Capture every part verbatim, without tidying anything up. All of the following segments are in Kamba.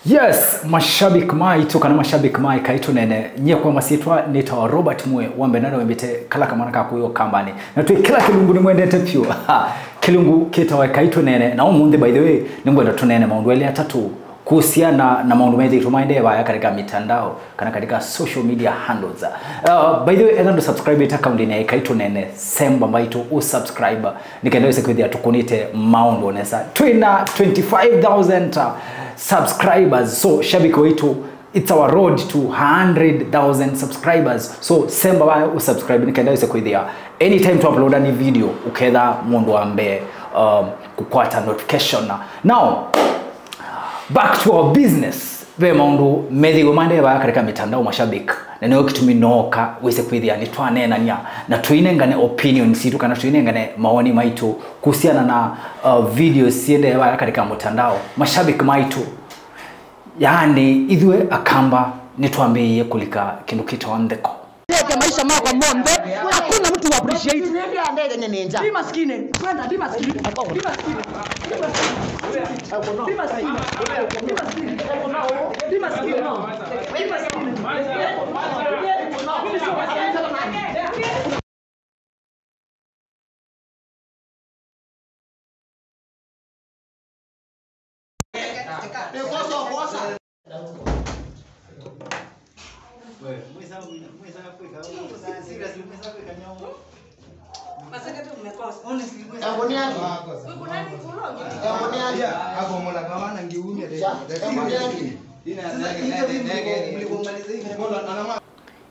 Yes, mashabiki maitũ kana mashabiki ma Ekai Tũneene, nyie kwa masyĩtwa nĩtawa Robert Mue, wa mbee na nĩwembĩte kala kamwana ka kũĩwa kambanĩ. Na twĩ kĩla kĩlungu nĩmwendete vyũ. Ha, kĩlungu kĩtawa Ekai Tũneene. Na ũmũnthĩ, by the way, nĩngwenda tũneene maũndũ elĩ atatũ kuhusiana na maũndũ methĩĩtwe maendee vaya katika mitandao kana katika social media handles. Uh, by the way, ethĩwa ndũ subscribe ĩta account ya Ekai Tũneene, semba mbaitũ ũ subscribe nĩ kenda wĩse kwĩthĩa tũkũnĩte maũndũ nesa. Twĩ na twenty-five thousand, uh, subscribers. So, shabiki waitũ, it's our road to hundred thousand subscribers. So, semba vaya ũ subscribe nĩ kenda wĩse kwĩthĩa anytime tũ upload any video, ũketha mũndũ wa mbee, um, kũkwata notification. Now, back to our business. Ve maũndũ methĩiwe maendee vaya katika mitandao, mashabiki, na nĩyo kĩtumi nooka wĩse kwĩthĩa nĩtwaneenany'a na tũinengane opinion sitũ kana tũinengane maoni maitũ kuhusiana na, uh, video siendee vaya katika mtandao. Mashabiki maitũ, yaani, ithuĩ Akamba nĩtwambĩĩie kũlika kĩndũ kĩtawa ntheko. Ndeke maisha makwa monthe, hakuna mtu wa appreciate. Ndi maskini, kwenda, ndi maskini. Ndi maskini. Ndi maskini. Ndi maskini. Ndi maskini. Ndi maskini.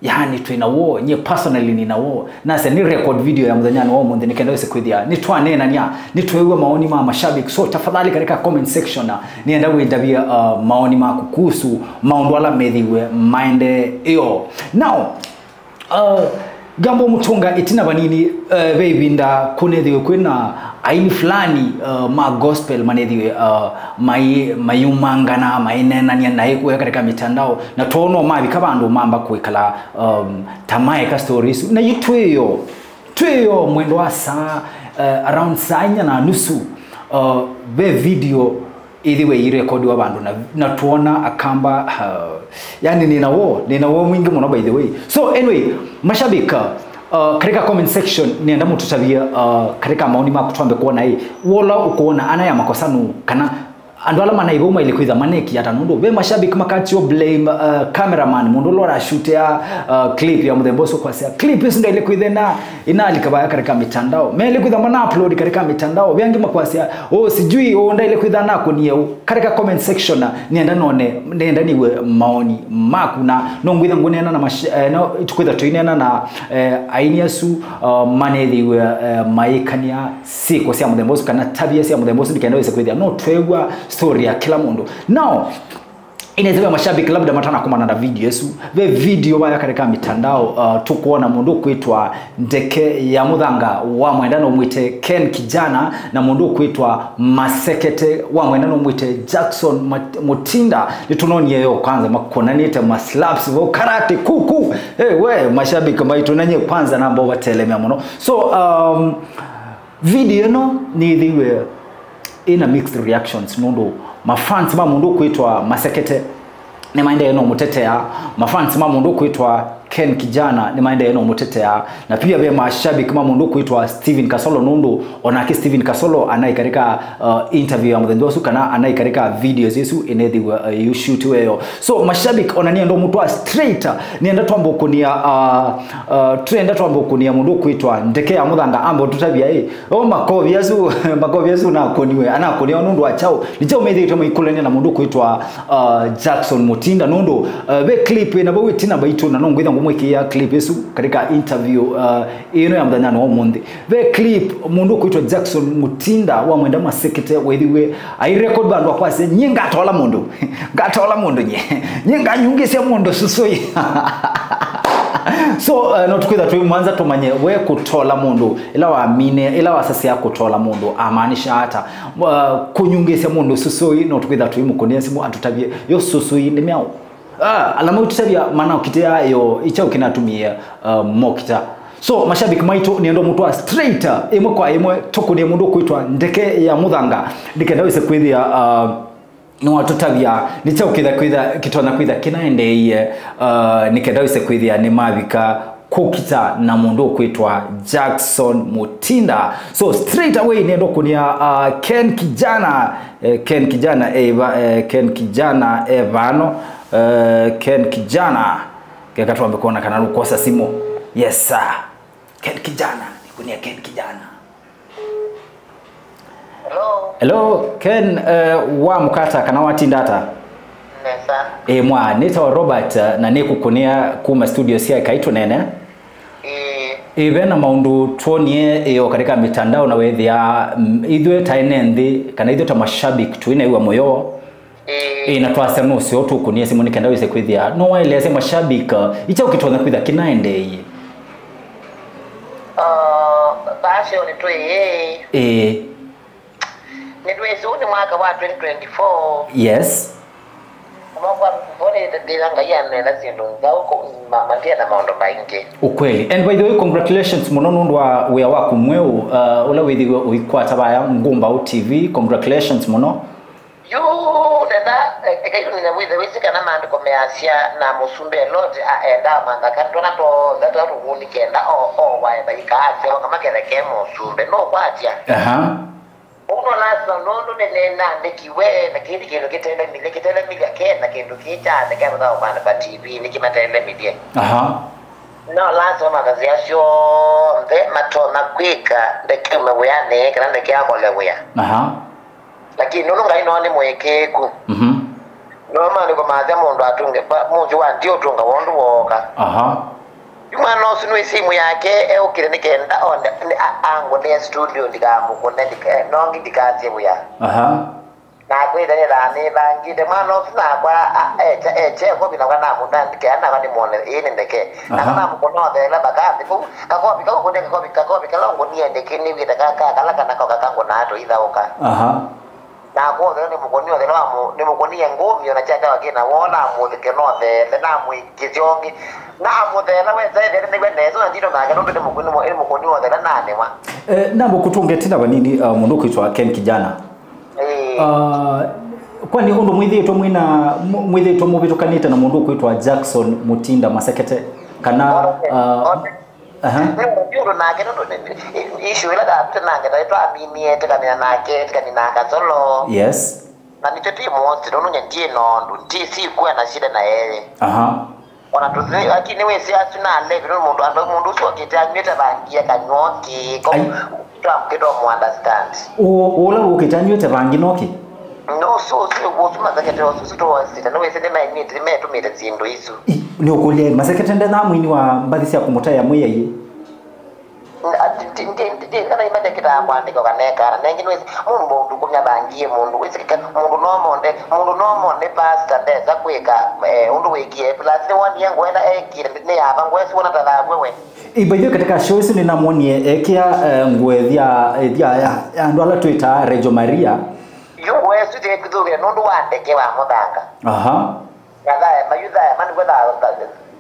Yaani, twĩ na woo, nyie personally nĩ na woo. Nasya nĩ record video ya mũthenyanĩ wa ũmũnthĩ nĩ kenda wĩse kwĩthĩa nĩtwaneenany'a, nĩtweew'a maoni ma mashabiki. So, tafadhali, katika comment section, uh, nĩenda wĩndavye, uh, maoni maku kuhusu maũndũ ala methĩiwe maendee ĩoo. Now, uh, ngambo mũtũnga ĩtina vanini, uh, ve ĩvinda kũnethĩwe kwĩna aini fulani, uh, ma gospel manethĩwe, uh, mai-, mayumangana, maineenany'a naĩ kũya katika mitandao, na twoona mavika vandũ mamba kwĩkala, um, ta maeka story isu. Na yu twĩyo, twĩyo mwendo wa saa, uh, around saa inya na nusu, uh, ve video ĩthĩwe ĩirekodiwa vandũ na, na twona Akamba, uh, yani, nĩ na woo, nĩ na woo mwingĩ mũno, by the way. So, anyway, mashabiki, uh, katika comment section, nĩenda mũtũtavye, uh, katika maoni maku twambe kuona ĩ, wola ũkũona ana ya makosa nũ, kana andũ ala manaĩ vau maĩle kwĩtha maneki ata, nũndũ ve mashabiki makatio blame, uh, cameraman, mũndũ ũla ũrashutea, uh, clip ya mũthemba ũsu, kwasya clip ĩsu ndaĩle kwĩtha ĩna, ĩnalika vaya katika mitandao. Maĩle kwĩtha mana upload katika mitandao. Ve angĩ makwasya, "Oh, sijui, oh, ndaĩle kwĩtha nakũnie ũu." Katika comment section, nĩenda none, nĩenda nĩw'e maoni maku, na no ngwĩtha ngũneena na mash-, eh, no tũkwĩtha tũineena na, eh, aini asu, uh, manethĩiwe, eh, maĩkany'a syĩko sya mũthemba ũsu kana tavia sya mũthemba ũsu, nĩ kenda wĩse kwĩthĩa no tweew'a story ya kĩla mũndũ. Now, inethĩwa mashabiki labda matanakomana na video ĩsu, ve video vaya katika mitandao, uh, tũkwona mũndũ ũkwĩtwa Ndeke ya Mũthanga wa mwenda no mwĩte Ken Kijana, na mũndũ ũkwĩtwa Masekete wa mwenda no mwĩte Jackson Mat-, Mutinda. Nĩtũnonie yo kwanza makonanĩte ma slaps vo karate kuku. Eh, we, mashabiki maitũ, nanye kwanza namba ũvatelemea mũno. So, um, video ĩno nĩthĩiwe ĩna mixed reactions, nũndũ mafans ma mũndũ ũkwĩtwa Masekete nĩmaendee no mũtetea, mafans ma mũndũ ũkwĩtwa Ken Kijana nĩmaendee no mũtetea, na pia ve mashabiki ma mũndũ ũkwĩtwa Steven Kasolo, nũndũ onake Steven Kasolo anaĩ katika, uh, interview ya mũthenya ũsu, kana anaĩ katika videos isu inethĩiwe, uh, yu shoot weyo. So, mashabiki, ona nĩenda mũtwa straight, nĩenda twamba ũkũnia, uh, uh, twenda twamba ũkũnia mũndũ ũkwĩtwa Ndeke ya Mũthanga, amba ũtũtavya ĩ, o makovi asu, makovi asu nakoniwe, anakũnĩwa nũndũ wa kyaũ? Nĩ kyaũ methĩĩtwe maikũlania na mũndũ ũkwĩtwa, uh, Jackson Mutinda? Nũndũ, uh, ve clip ĩna vau ĩtina vaitũ, na no ngwĩtha ngũmwĩkĩĩa clip ĩsu katika interview, uh, ĩno ya mũthenyanĩ wa ũmũnthĩ. Ve clip mũndũ ũkwĩtwa Jackson Mutinda wa mwenda Masekete wethĩiwe airecord vandũ akwasya, "Nyie ngatola mũndũ, ngatola mũndũ nyie, nyie nganyungĩsya mũndũ susũi." So, uh, no tũkwĩtha twĩ mwanza tũmanye we kũtola mũndũ, ĩla wamine, ĩla wasasya kũtola mũndũ amaanisha ata? Uh, kũnyungĩsya mũndũ susũi, no tũkwĩtha twĩ mũkũnĩa simũ atũtavye yo susũi nĩ myaũ? Ah, ala maũtũtavya manaũkitĩa yo, ĩ kyaũ kĩnatumie, uh, mokita? So, mashabiki maitũ, nĩenda mũtwa straight, uh, ĩmwe kwa ĩmwe, tũkũnĩe mũndũ ũkwĩtwa Ndeke ya Mũthanga, nĩ kenda wĩse kwĩthĩa, uh, Nĩwatũtavya nĩ kyaũ kĩtha kwĩtha kĩtonya kwĩtha kĩnaendeeie, uh, nĩ kenda wĩse kwĩthĩa nĩ mavika kũkita na mũndũ ũkwĩtwa Jackson Mutinda. So straight away nĩenda kũnia, uh, Ken Kijana, eh, Ken Kijana, eh, va, eh, Ken Kijana, eh, vano, eh, Ken Kijana. Keka twambe kuona kana nũkwosa simũ. Yes sir. Ken Kijana, nĩkũnia Ken Kijana. Hello. Hello, Ken, eh, wa mũkata kana watinda ata? Nesa. Ĩ mwa, nĩtawa Robert, eh, na nĩkũkũnĩa kuma studio sya Ĩkai Tũnene. Ĩĩ. Ĩ, ve na maũndũ twonie, ĩ, o katika mitandao na wethĩa, mm, ithuĩ ta ene nthĩ, kana ithuĩ ta mashabiki, tũinaiwa mũyo. Ĩĩ. Ĩĩ, na twasya nũseo tũkũnie simũ nĩ kenda wĩse kwĩthĩa no waeleasya mashabiki, uh, icha ũkĩtonya kwĩtha kĩnaendeeie. Uh, baasyo nĩ twĩĩ. Ĩĩ. Nĩtwĩsĩ ũũ nĩ mwaka wa twenty twenty-four. Yes. Kuma kwa mbonete ndĩla Ngai anena syĩndũ nzaũ kũ-, ma-, mandia na maũndũ maingĩ. Ukweli. And by the way, congratulations mũno nũndũ wa wĩa waku mweũ, uh, ũla wĩthĩwe ũikwata vaya Ngũmbaũ T V. Congratulations mũno. Yu nenda, e-, eka yu nina wĩthe wĩsĩ kana maandĩko measya na mũsumbĩ Eloti a-, endaa manthaka twana twothe tũla tũng'uni kenda o, o wae vaikaasya o kama ketheke mũsumbĩ. Nũkwatya? Aha. Ũu no lasima nũndũ nĩnĩnaandĩkiwe, na kĩĩ nĩ kĩndũ kĩtelemilye, kĩtelemilye, kena kĩndũ kĩĩ kyaandĩka mũthao maana pa T V nĩkĩmatelemilye. Aha. No lasima mathasya syonthe matonya kwĩka ndeke ume wĩanĩ kana ndeke akole wĩa. Aha. Lakini nũndũ Ngai no nĩ mũĩkĩĩku. Mhm. No maandĩko maasya mũndũ atũnge, va-, mũnzĩ wa nthĩ ũtũnga wondũ wooka. Aha. Yu mwana ũsu nĩ simũ yake eũkĩte nĩ kenda one, nĩ a-, angũnĩe studio ndikamũkũne, ndika-, nongi ndikasye wĩa. Aha. Na akwĩte nĩthaa nĩvangĩte mwana ũsu nakwa, a-, echa, eche kovi nakwa namũtandĩkĩa nakwa nĩmwone ĩĩ nĩ ndeke. Nakwa Aha. namũkũna otheela vakambi vau. Kakovi kau kũnĩ kakovi, kakovi kala ũngũnie ndeke nĩwĩte ka, ka, kala kana koka kangũnaa tũithaũka. Aha. Na kwothela nĩ mũkũni othela wa mũ-, nĩ mũkũnie ngũmi ona kyakyawa kĩna woo namũthike nothele namwĩkĩsya ũngĩ. Namũthela wesa ethele nĩw'e nesa na ndino nake nũndũ nĩ mũkũni, nĩ mũkũni othela nanĩwa. Eh, namba kũtũnge tena vanini, uh, mũndũ kwĩtwa Ken Kijana. Ĩĩ. Uh, kwani ũndũ mwĩthĩĩtwe mwĩna, mw-, mwĩthĩĩtwe mũvĩtũkanĩte na mũndũ kwĩtwa Jackson Mutinda Masekete? Kana, One, uh, one. Aha. Nĩ mũndũ nake nũndũ nĩ, nĩ, issue ĩla ndavĩte nake, na twaminie, tĩkanĩa nake, tĩkanĩ na kasolo. Yes. Na nĩkyo twĩ mũosi, nũndũ nyie ndiĩ na ũndũ, ndi, sikuwa na shida na yeye. Aha. Ona tũthi, lakini wĩsĩ asu na alevi, nũndũ mũndũ, andũ, mũndũ ũsu okĩte anywĩte vangi akanyw'a ũkĩ, ko, Ai. Twamũkĩte ũmũ understand. Ũ-, ũla ũkĩte anywĩte vangi noki? No, so, so, ũsu masekete, ũsu, ũsu tũwasĩte, nĩwĩsĩ nĩmainĩte, nĩmetũmĩte syĩndũ isu. I, nĩũkũlya, masekete ndenaa mwini wa mbathi sya kũmũtaĩa mwĩai? Ndi, ndi, ndi, ndi, kana imanyĩkĩtaa kwandĩka ũkaneka, na nengĩ nĩwĩsĩ, mũndũ mũndũ kũmya vangie mũndũ, wĩsĩ kĩka, mũndũ no monde, mũndũ no monde pastor ndesa kwĩka, eh, ũndũ wĩkie, plus nĩwonie ngũenda ekĩe, nĩ yava, ngũesi wona ta thaw'e we. Ĩ, by the way, katika show isu nĩnamwonie ekĩa, eh, nguo ethia, ethia ya, ya andũ ala twĩtaa Rejo Maria. Yu nguo isu tĩkũthũkĩle nũndũ wa ndeke wa mũthanga. Aha. Na thaya, mayuthaya, manĩkwe thaya,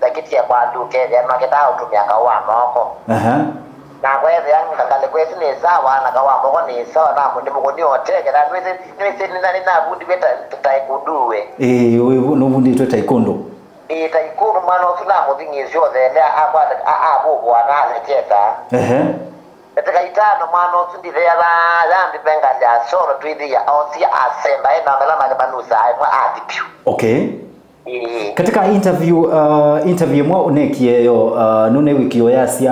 thakĩtie kwa andũ kethĩa maketaa ũtũmĩa kaũ wa moko. Aha. Na kwethĩa ngalĩko isu nĩ sawa, na kaũ wa moko nĩ sawa, na mũndũ mũkũni oteke, na nĩwĩsĩ, nĩwĩsĩ nĩna, nĩnavundiwe ta, ta, taekwondo we. Ĩĩ, wĩ-, nũvundĩtwe taekwondo. Ĩĩ, taekwondo mwana ũsu namũthing'ĩĩsya ũthele, akwata, a-, avũvũa na aleketa. Ehe. Katika itano mwana ũsu nditheala, yambi venga ya solo twĩthĩa, osia asemba, ena mela make manusa, aimwa athi piũ. Okay. Ĩĩ. Katika interview, uh, interview ĩmwe ũnekie yo, uh, nũne wiki yo yasya,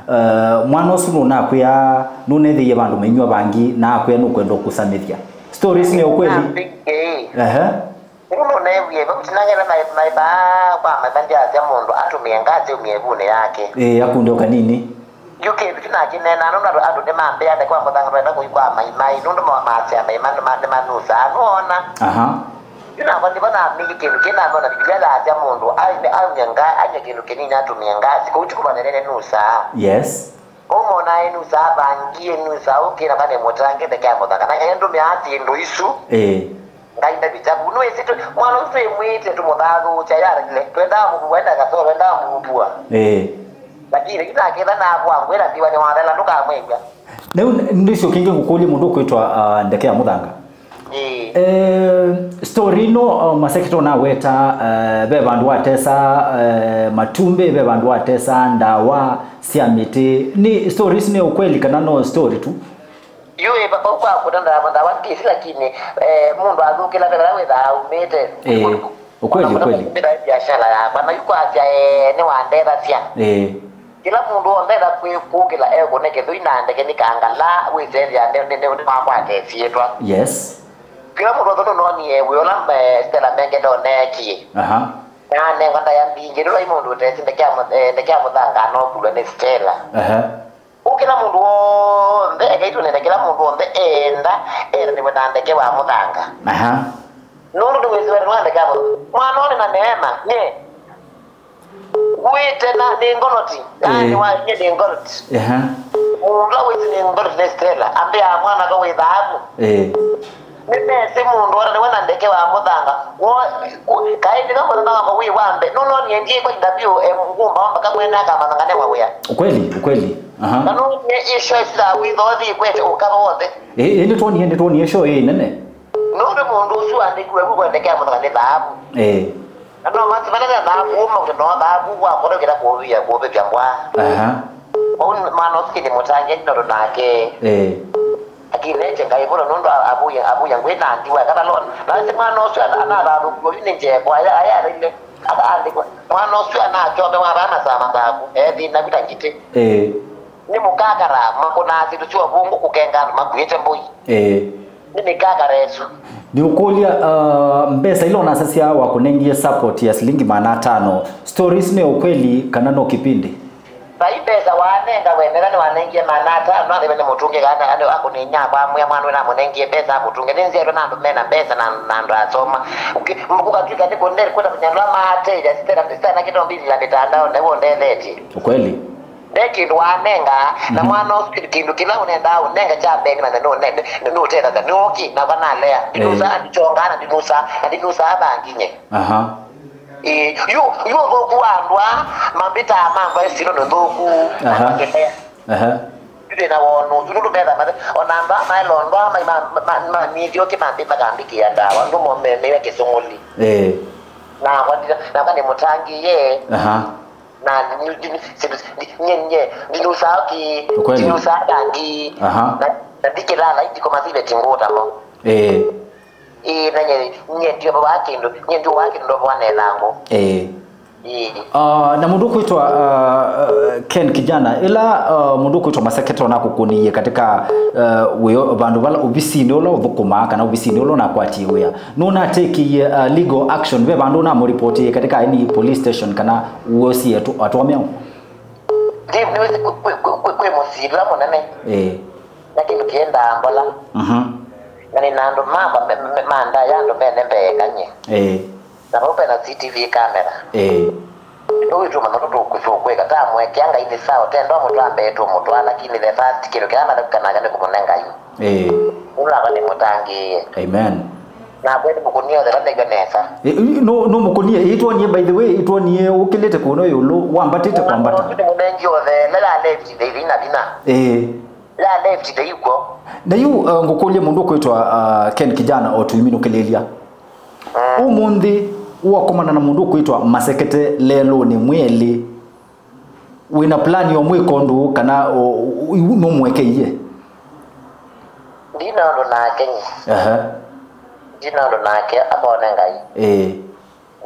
uh, mwana ũsu nũnakwĩa, nũnethĩie vandũ mainyw'a vangi, na akwĩa nũkwenda kũsamĩthya. Stories nĩ ukweli? Ĩĩ. Ehe. Nũndũ neewie, vakutinangela maĩ-, maĩva kwa maĩva ndyasya mũndũ atũmĩe ngasi aumie ĩvunĩ yake. Ĩĩ, akunde o kanini. Yu kĩndũ kyu nakĩneenaa, nũndũ andũ, andũ nĩmambĩa ndeke wa mũthanga twenda kũi kwa maimai, nũndũ ma-, maasya maima nĩma-, nĩmanusaa. Nũona? Aha. Yu nakwa nĩvo namĩie kĩndũ kĩĩ namona Mbivilia yaasya mũndũ aime, aumye nga-, anywe kĩndũ kĩnini atũmĩe ngasi. Kũu ti kũvanene nĩnusaa. Yes. Ũmona ĩnusaa vangi, ĩnusaa ũkĩ, na kana ĩmũtange ndeke ya mũthanga. Na ĩndũmĩaa syĩndũ isu. Ĩĩ. Ngai ndavĩtya vu. Nĩwĩsĩ tũ-, mwana ũsu twĩmwĩte tũmũthathũkya, yarekile. Twendaa mũvuvua, enda kasoo, twendaa mũvuvua. Ĩĩ. Lakini, yu naketha navua ngwĩla mbiwa nĩwathela, ndũkamwĩw'a. Rĩu nĩ-, nĩcio kĩngĩ ngũkũlye mũndũ ũkwĩtwa, ah, ndeke ya mũthanga. Ĩĩ. Eh, story ĩno, uh, Masekete ũnaweta, eh, ve vandũ watesa, eh, matumbĩ, ve vandũ watesa ndawa sya mĩtĩ. Nĩ story isu nĩ ukweli kana no story tu? Yu, ĩ, vau kwa kũta ndawa, ndawa ndisi, lakini, eh, mũndũ athũkĩla ve vala wĩthaa aumĩte. Eh, ukweli, ukweli. Mĩthaa biashara yakwa, na yu kwasya, eh, nĩwandethasya. Eh. Kĩla mũndũ wonthe enda kwĩ-, kũkĩla ekũne kĩthũi na ndeke nĩ kangala, wĩsethĩa nĩ, nĩ, nĩ, nĩwakwata ĩsyĩtwa. Yes. Kĩla mũndũ wonthe nũnonie wĩ ũla, eh, Stella Mengete ũneekie. Aha. Na anengwa ndaya mbingĩ, nũndũ ai mũndũ ũtesi ndeke ya mũ-, eh, ndeke ya mũthanga anokulwe nĩ Stella. Aha. Ũu kĩla mũndũ wonthe, ekaitũ nenda kĩla mũndũ wonthe enda, endanĩwe na ndeke wa mũthanga. Aha. Nũndũ nĩwĩsĩwa nĩ wa ndeke ya mũthanga. Mwana one na neema, nye. Ngwĩte na nĩ ngoloti. Yaani, eh, wainye nĩ ngoloti. Ehe. Mũndũ ũla wĩsĩ nĩ ngoloti nĩ Stella. Ambĩa mwana ko wĩ thaavu. Eh. Nĩmesĩ mũndũ ona nĩwe na ndeke wa mũthanga. Wo, ku-, kaĩ ndĩka mũthanga wako wĩ wa mbee. Nũnonie ndiĩ kwa interview, eh, ngũmba wamba kamwene akamanya ngane wa wĩa. Ukweli, ukweli. Aha. Na nũnie isho ĩsila withothi kwete ũkava wothe. Eh, eh, nĩtwonie, nĩtwonie show ĩ nene. Nũndũ mũndũ ũsu andĩkiwe vu kwendekea mũno nĩ thaavu. Eh. Na no masi vala na thaavu, maũndũ no thaavu, wakũlũkĩla kũvia, kũvĩvya mbwa. Aha. Vau mwana ũsu kĩndĩ mũtangĩe nĩ nũndũ nake. Eh. Lakini neche Ngai mũno nũndũ avuya, avuya ngwĩ na ndiwa, kana lona. Na si mwana ũsu ana-, anathathũkiwe yu nĩ njeko, aya, aya, aya, aya, andĩkwa. Mwana ũsu anakyombe wa vana saa mathaku, ethĩna vita ngitĩ. Eh. Nĩ mũkakara, makũnaa syĩndũ sya ũvũngũ kũkenga andũ makuĩte mbũi. Ĩĩ. Nĩ mĩkakara ĩsu. Ndiũkũlya, uh, mbesa ila ũnasasya wakũnengie support ya silingi maana atano. Stories nĩ ukweli kana no kipindi? Vai mbesa wanenga wenera nĩwanengie maana atano, na nĩve nĩ mũtũngĩ kana andũ akũnĩnya kwa mwĩa mwana ũla amũnengie mbesa amũtũnge. Nĩ nzĩetwe na andũ mena mbesa na, na andũ asoma. Ũkĩ-, ũkatwĩka nĩ kũnde-, kwenda kũnyandwa maateithya, sitena, sitena kĩtombilila mĩtandao, nĩw'o ndethetye. Ukweli. Ve kĩndũ wanenga, na mhm, mwana ũsu kĩndũ kĩla ũnendaa ũnenga kya mbee na nũne-, nũtethasya nũkĩ, nakwa nalea. Ndinusaa, eh, ndikyongaa, na ndinusaa, na ndinusaa vangi nye. Aha. Ĩĩ, yu, yu ũthũku wa andũ aa mambĩtaa mambae sino nĩ thũku, na, aha, makĩlea. Aha. Yu thĩna woo nũsu, nũndũ metha mathe, ona andũ aa maelondwa, ma, ma, ma, ma, mĩthiũkĩ mambĩ makambĩkĩa ndawa, ndũmo memewe kĩsũngũli. Eh. Nakwa ndi-, nakwa nĩ mũtangĩĩe. Aha. Na ndi-, ndi-, ndi-, ndi-, nye, nye, ndinusaa ki, ukweli, ndinusaa dangi. Aha. Na, na ndikĩlala, ndikoma siveti ngũta mo. Eh. Ĩĩ, na nye, nye ndiovaa kĩndũ, nye ndiovaa kĩndũ, ndovaa na ĩthangũ. Eh. Ĩĩ. Ah, na mũndũ kwĩtwa, ah, ah, Ken Kijana, ĩla, ah, mũndũ kwĩtwa Masekete ona kũkũnĩie katika, ah, wĩo, vandũ vala ovisinĩ ũla ũthũkũmaa kana ovisinĩ ũla ũnakwatie wĩa, nũnatekie, ah, legal action, ve vandũ ũnamũripotie katika any police station kana uosie atu-, atomeo? Ndi-, nĩwĩsĩ kwĩ, kwĩ, kwĩ, kwĩ, kwĩ mũsila mũnene. Ĩĩ. Na kĩndũ kĩendaa mbola. Mhm. Na nĩ na andũ makwa me, me, me, mandaya andũ mene mbeekany'e. Ĩĩ. Na vau vena C C T V camera. Ĩĩ. Nĩwĩtũma nũndũ tũkũsũkwĩka, tamũekea Ngai nĩ sawa, tendo amũtwaa mbee tũmũtwaa, lakini the first kĩndũ kĩla mathaku kanaka nĩ kũmũnenga yu. Ĩĩ. Ũla ava nĩ mũtangĩĩe. Amen. Nakwa nĩ mũkũnie othe vathaigwe nesa. Ĩ, ĩ, no, no mũkũnie, ĩtwonie, by the way, ĩtwonie ũkĩlĩte kũno ĩũlũ, wambatĩte kwambata. Nĩ mũnengi othe, lela left the ina vina. Ĩĩ. La left the iko. Na yu, uh, ngũkũlye mũndũ ũkwĩtwa, uh, Ken Kijana o tũiminũkĩlĩlya. Mm. Ũmũnthĩ wakomana na mũndũ ũkwĩtwa Masekete lelũnĩ mwĩ elĩ, wĩna plan ya ũmwĩka ũndũ kana o, o, nũmũekeie? Ndina ũndũ nake nye. Aha. Ndina ũndũ nake, akone Ngai. Ĩĩ.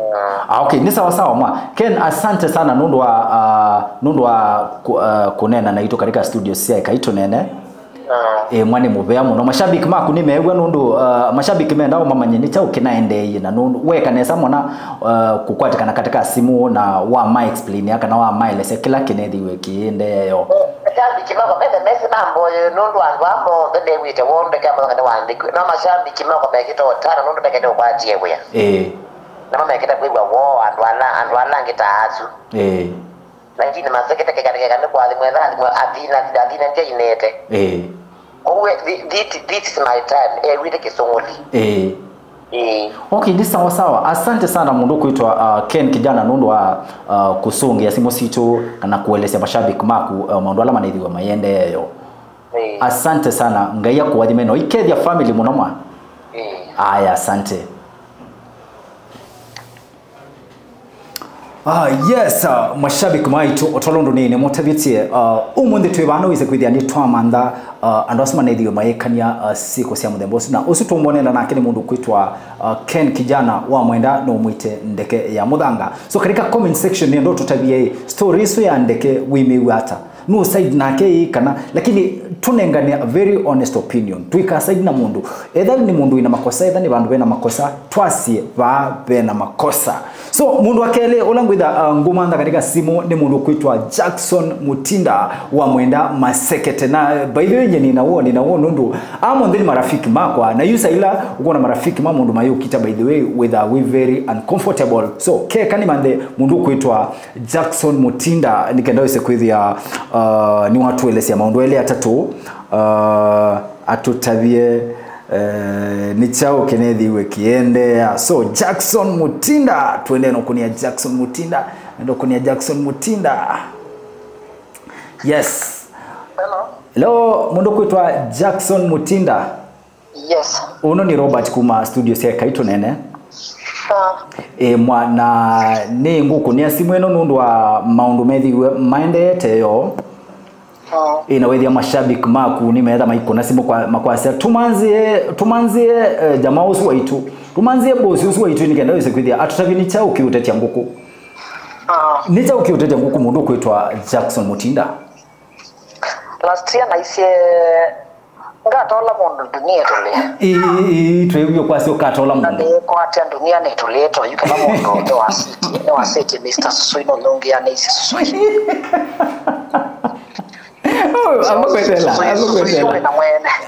Mm. Ah, okay, nĩ sawa sawa mwa. Ken, asante sana nũndũ wa, ah, nũndũ wa ku-, ah, kũneena naitũ katika studio sya Ĩkai Tũneene. Mm. Eh, mwa nĩ mũvea mũno. Mashabiki maku nĩmeew'a nũndũ, ah, mashabiki mendaa mamanye nĩ kyaũ kĩnaendeeie na nũndũ weka nesa mwana, ah, kũkwatĩkana katika simu na wama explainia kana wamaelesya kĩla kĩnethĩiwe kĩendeeo. Eh, mashabiki makwa mene mesi mamboye nũndũ andũ aa monthe ndewĩte wondeke amwe nĩwandĩkiwe. No mashabiki makwa mekĩte ũtana nũndũ mekĩte ũkwatie wĩa. Eh. Na mamekĩte kwĩw'a woo andũ ala, andũ ala angĩ ta asu. Ĩĩ. Lakini Masekete keka, keka nĩ kũathimwa, ethĩwa athimwa athina, athina ndyainĩte. Ĩĩ. Kwoou, thi-, thi-, this is my time, ew'ĩte kĩsũngũli. Ĩĩ. Ĩĩ. Okay, nĩ sawa sawa. Asante sana mũndũ kwĩtwa, uh, Ken Kijana nũndũ wa, uh, kũsũngĩa simũ sitũ kana kũelesya mashabiki maku, uh, maũndũ ala manaithiwa mayendee yo. Ĩĩ. Asante sana. Ngai akũathime na ũikethya family mũno mwa. Aya, asante. Ah, yes, uh, mashabiki maitũ, o ta ũndũ nĩ nĩmũtavĩtye, uh, ũmũnthĩ twĩ vaa nĩwĩsĩ kwĩthĩa nĩtwamantha, uh, andũ asu manethiwe mayĩkany'a, uh, syĩko sya mũthemba ũsu. Na ũsu tũmwonela nake nĩ mũndũ kwĩtwa, uh, Ken Kijana wa Mwenda, no mwĩte ndeke ya mũthanga. So katika comment section nĩenda ũtũtavie, story ĩsu ya ndeke wĩmĩw'a ata? No side nake ĩ kana, lakini tũnengane a very honest opinion. Tũika side na mũndũ. Either nĩ mũndũ wĩna makosa, either nĩ vandũ vena makosa, twasye vaa vena makosa. So, mũndũ wa kelĩ ũla ngwĩtha, uh, ngũmantha katika simu nĩ mũndũ ũkwĩtwa Jackson Mutinda wa Mwenda Masekete. Na, by the way, nye nĩna woo, nĩna woo nũndũ aa monthe nĩ marafiki makwa. Na yu saila ũkona marafiki ma mũndũ mayũkita, by the way, wĩtha wĩ very uncomfortable. So, keka nĩmanthe mũndũ ũkwĩtwa Jackson Mutinda, nĩ kenda wĩse kwĩthĩa, uh, nĩwatũelesya maũndũ elĩ atatũ, uh, atũtavye, uh, nĩ kyaũ kĩnethiwe kĩendeea. So, Jackson Mutinda, tuendee na ũkũnĩa Jackson Mutinda, enda ũkũnĩa Jackson Mutinda. Yes. Hello. Hello, mũndũ kwĩtwa Jackson Mutinda. Yes. Ũno nĩ Robert kuma studio sya Kaitũ Nene. Ah. E, mwana, nĩ ngũkũnĩa simũ ĩno nũndũ wa maũndũ methiwe maendeete yo. Ah. E, na wethĩa mashabiki maku nĩ metha maikũna simũ kwa, makwasya, "Tũmanzie, tũmanzie, eh, jamaa ũsu waitũ. Tũmanzie boss ũsu waitũ nĩ kenda wĩse kwĩthĩa atũtavye nĩ kyaũ kĩũtetya ngũkũ." Ah. Nĩ kyaũ kĩũtetya ngũkũ mũndũ kwĩtwa Jackson Mutinda? Last year naisye ngatola mũndũ ndunia ĩtũlĩe. Ĩĩ, ĩĩ, ĩĩ, twĩw'e kwasya ũkatola na mũndũ. Nĩkwatya ndunia nĩtũlĩe to yu kĩla mũndũ nĩwasĩtie, nĩwasĩtie Mister Susui nũnyũngĩanĩisye Susui. Oh, amba kwetela, amba kwetela.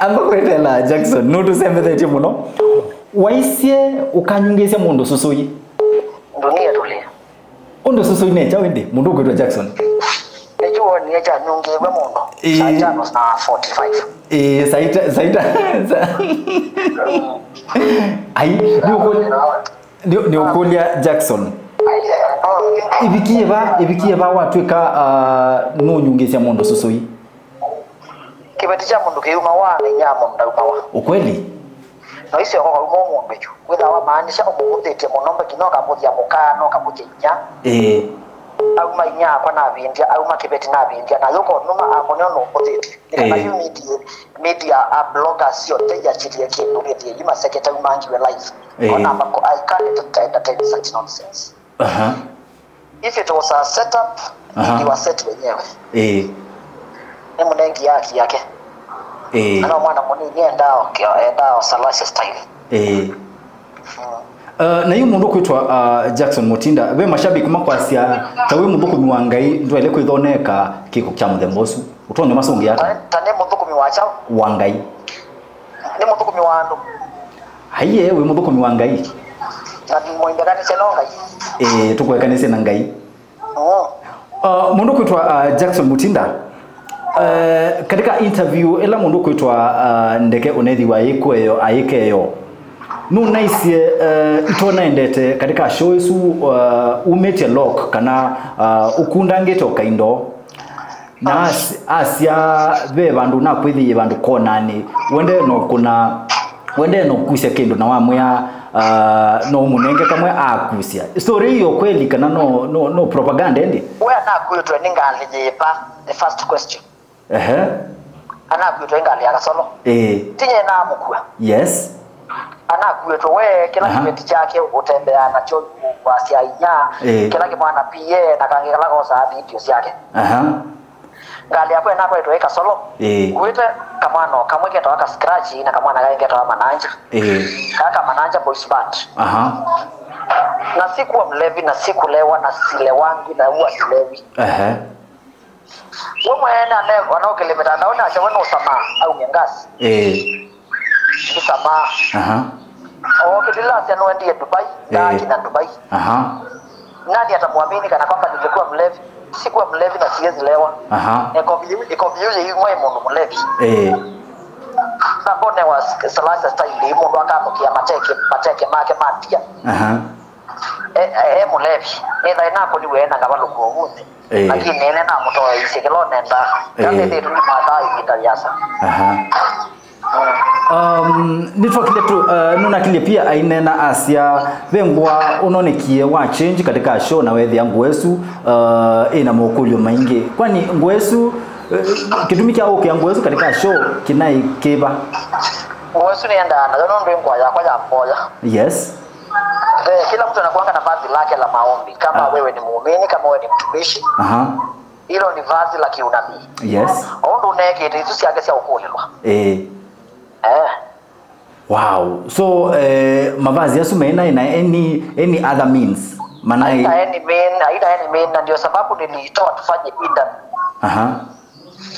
Amba kwetela, Jackson. Nũtũsembethetye mũno. Waisye ũkanyungĩsya mũndũ Susui. Ndunia ĩtũlĩe. Ũndũ Susui ne kyaũ ĩndĩ, mũndũ ũkwĩtwa Jackson? Nĩkyo wonie kyanyungĩĩw'e mũndũ. Ĩĩ. Saa itano na forty-five. Ĩĩ, saa ita-, saa ita-, sa-, ai, nĩũkũ-, nĩ-, nĩũkũlya Jackson. Ĩvikie va, ĩvikie va watw'ĩka, uh, nũnyungĩsya mũndũ Susui? Kĩveti kya mũndũ kĩumawa na inyia wa mũndũ ndaumawa. Ukweli? Na ũisyoka ũkauma mũndũ yu. Wĩthaa wamaanisha ũmũvũthĩtye mũno, mbaki no kamũthya mũkaa, no kamũthya inyia. Ĩĩ. Auma inyia akwa navĩndya, auma kĩveti navĩndya, na yũka ũnuma akwa nĩo nũmũthĩtye. Nĩ kana ĩĩ. Yu media, media a bloggers syonthe iakĩlĩe kĩndũ wĩthĩe yu Masekete aumangiwe live. Ĩĩ. Ona mako, I can't entertain such nonsense. Aha. If it was a setup, aha, iliwa set wenyewe. Eh. Nĩ mũnengi haki yake. Eh. Ana mwana mũnini endao, endao Salasya style. Eh. Mm. Uh, na yu mũndũ kwĩtwa, uh, Jackson Mutinda, ve mashabiki makwasya, ta wĩ mũthũkũmi wa Ngai, ndwaĩle kwĩthoneka kĩko kya mũthemba ũsu. Ũtonya masũngĩa ata? Ta, ta nĩ mũthũkũmi wa kyaũ? Wa Ngai. Nĩ mũthũkũmi wa andũ. Aiee, wĩ mũthũkũmi wa Ngai. Na mũindekanĩsye no Ngai. Ĩĩ, tũkũekanĩsye na Ngai. Mm. Uh, mũndũ kwĩtwa, uh, Jackson Mutinda. Uh, katika interview ĩla mũndũ kwĩtwa, uh, ndeke ũnethiwa ayĩkũeyo, ayĩkeyo. Nũnaisye, uh, itonaendete katika show ĩsu, uh, umĩtye lock kana, uh, ũkundangĩte ũkaindo. Na as-, asya ve vandũ nakwĩthĩie vandũ konanĩ, wendee no kũna, wendee no kusya kĩndũ na wamwĩa, uh, no ũmũnenge kamwe akusya. Story hiyo kweli kana no, no, no propaganda ĩndĩ? We anakwĩtwe nĩ ngalĩ yĩva? The first question. Ehe. Anakwĩtwe ngalĩ ya kasolo. Eh. Tinye namũkua. Yes. Anakuĩtwe we, kĩla, aha, kĩveti kyake ũtembeaa nakyo wasya inya, ĩĩ, kĩla kĩmwana P A na kangĩ kala kosaa video syake. Aha. Ngalĩ yakwa ĩnakwetwe ĩ kasolo. Ĩĩ. Ngũĩte kamwana o kamwe ketawa ka Scratch na kamwana kangĩ ketawa Mananja. Ĩĩ. Kaa ka Mananja Boys Band. Aha. Na sikuwa mlevi na sikulewa na silewangi na huwa silewi. Ehe. We mwene ane-, anaũkĩlĩ mĩtandaonĩ asya we nũsamaa, aumye ngasi. Ĩĩ. Ndĩsamaa. Aha. Ookĩlĩla asya nũendie Dubai, ĩĩ, ndaakinya Dubai. Aha. Nani atamwamini kana kwamba nilikuwa mlevi? Sikuwa mlevi na siwezi lewa. Aha. Ĩkovi yĩu, ĩkovi yĩu yĩimwe mũndũ mũlevi. Ĩĩ. Na mbonewa Salasya style ĩ mũndũ akamũkĩa mateke, mateke make ma ndia. Aha. E, e, e mũlevi. Nĩthaĩ nakũniwe na ngavalũka ũmũnthĩ. Ĩĩ. Lakini ene namũtoeisye kĩla ũnendaa. Ĩĩ. Ndatethĩtwe nĩ mathaa ĩvinda yĩasa. Aha. Mm. Um, nĩtwakile tu, uh, nũnakilye pia ainena asya ve ngũa ũnonekie wa change katika show na wethĩa ngũa ĩsu, uh, ĩna mokũlyo maingĩ. Kwani ngũa ĩsu, uh, kĩtumi kya ũkĩa ngũa ĩsu katika show kĩnaĩ kĩva? Ngũa ĩsu nĩendaa nayo nũndũ ĩ ngũa yakwa ya mboya. Yes. Ve, kila mtu anakuanga na vazi lake la maombi. Kama Ah. wewe ni muumini, kama wewe ni mtumishi, Aha. hilo ni vazi la kiunabii. Yes. O ũndũ ũneekĩte isu syake sya ũkũlĩlwa. Eh. Eh. Wow. So, eh, mavazi asu mena ina any, any other means? Mana Haina any mean, haina any mean, na ndio sababu niliitoa tufanye interview. Aha.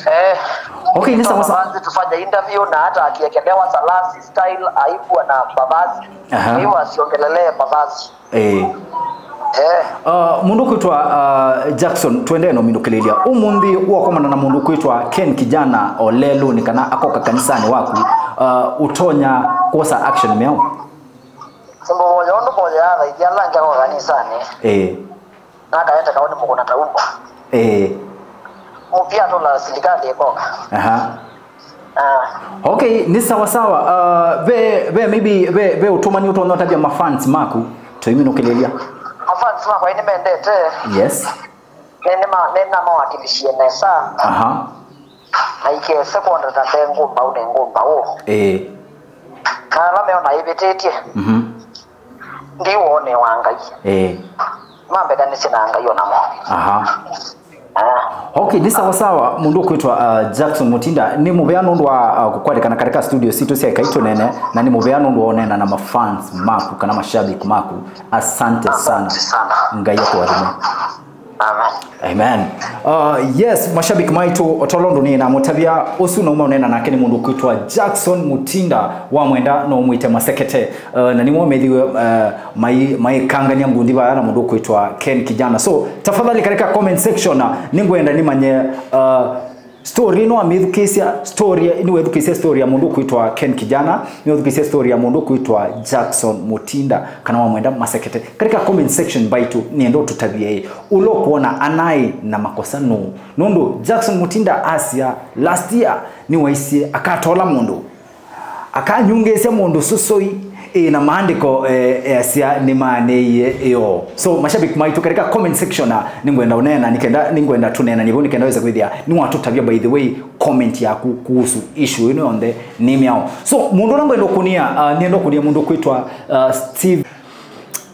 Eh. Okay, ni sawa sawa. Mavazi tufanye interview, na hata akiekelewa Salasi style, haikuwa na mavazi. Aha. Kwa hivyo asiongelee mavazi. Eh. Eh. Uh, mũndũ kwĩtwa, uh, Jackson, twendee no minũkĩlĩlya. Ũmũnthĩ wakomana na mũndũ kwĩtwa Ken Kijana o lelũnĩ kana akoka kanisanĩ waku, uh, ũtonya kwosa action myaũ? Simbovoya ũndũ mboya ya thaithi ala angĩ akoka kanisanĩ. Eh. Na akaete kaoni mũkũna ta umbwa. Eh. Mũpia atũla silikali ĩkoka. Aha. Ah. Okay, ni sawa sawa. Uh, ve, ve maybe ve, ve ũtũmani ũtonya ũtavya mafans maku tũiminũkĩlĩlya. Mafans makwa nĩmendete. Yes. Nĩ, nĩma, nĩnamawakilishie nesa. Aha. Na ikese kwondana nde ngũmbaũ nĩ ngũmbaũ. Eh. Na ala meona ĩvĩtĩtye. Mhm. Ndi wone wa Ngai. Eh. Mambekanĩsye na Ngai onamo. Aha. Ah. Okay, ni sawa sawa. Mũndũ ũkwĩtwa, uh, Jackson Mutinda, nĩ mũvea nũndũ wa, uh, kũkwatĩkana katika studio sitũ sya Ĩkai Tũnene, na nĩ mũvea nũndũ wa ũneena na mafans maku kana mashabiki maku. Asante sana. Asante sana. Ngai akũathime. Amen. Amen. Uh, yes, mashabiki maitũ, o tondũ nĩ namũtavya, ũsu nauma ũneena nake nĩ mũndũ ũkwĩtwa Jackson Mutinda, wa mwenda no ũmwĩte Masekete. Uh, na nĩmo methiwe, uh, mai, maikangania ngundi vaya na mũndũ ũkwĩtwa Ken Kijana. So, tafadhali katika comment section, uh, nĩngwenda nĩmanye, uh, story ĩno wamĩthukĩĩsya, story, nĩwethukĩĩsya story ya mũndũ ũkwĩtwa Ken Kijana, nĩwethukĩĩsya story ya mũndũ ũkwĩtwa Jackson Mutinda, kana wa mwenda Masekete. Katika comment section mbaitũ, nĩenda ũtũtavye ĩ, ũla ũkwona anaĩ na makosa nũũ? Nũndũ Jackson Mutinda asya last year nĩwaisye akatola mũndũ. Akanyungĩĩsya mũndũ sũsũi, ĩ, na maandĩko, eh, easya nĩmaanĩie ĩoo. So, mashabiki maitũ, katika comment section, ah, nĩngwenda ũneena, nĩkenda, nĩngwenda tũneenanie vau, nĩkenda wĩse kwĩthĩa nĩwatũtavya, by the way, comment yaku kuhusu issue ĩno yonthe nĩ myaũ. So, mũndũ ũla ngwenda ũkũnia, ah, nĩenda ũkũnia mũndũ kwĩtwa, ah, Steve.